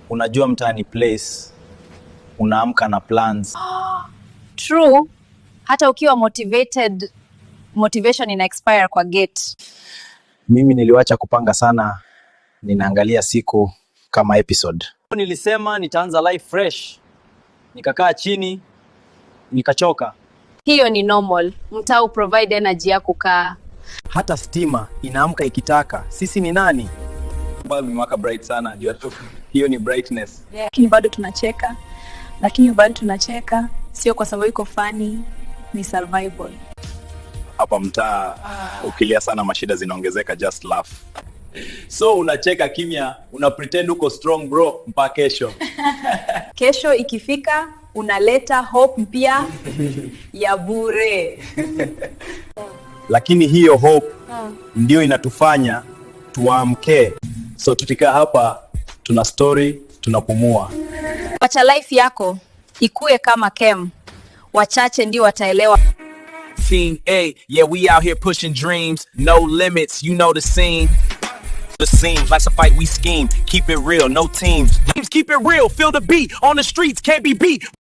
Unajua mtaa ni place unaamka na plans. True, hata ukiwa motivated, motivation ina expire kwa gate. Mimi niliwacha kupanga sana, ninaangalia siku kama episode. Nilisema nitaanza life fresh, nikakaa chini, nikachoka. Hiyo ni normal. Mtaa provide energy ya kukaa. Hata stima inaamka ikitaka. Sisi ni nani? Bulb imewaka bright sana juu hiyo ni brightness. Lakini bado tunacheka, lakini bado tunacheka, sio kwa sababu iko funny, ni survival. Hapa mtaa ukilia sana mashida zinaongezeka, just laugh. So unacheka kimya, una pretend uko strong, bro, mpaka kesho. Kesho ikifika, unaleta hope mpya ya bure. Lakini hiyo hope ndio inatufanya tuamke. So tukikaa hapa tuna story, tunapumua. Wacha life yako ikue kama chem. Wachache ndio wataelewa. Team A, yeah, we out here pushing dreams, no limits, you know the scene. The scene, life's a fight, we scheme. Keep it real, no teams. Keep it real, feel the beat. On the streets, can't be beat.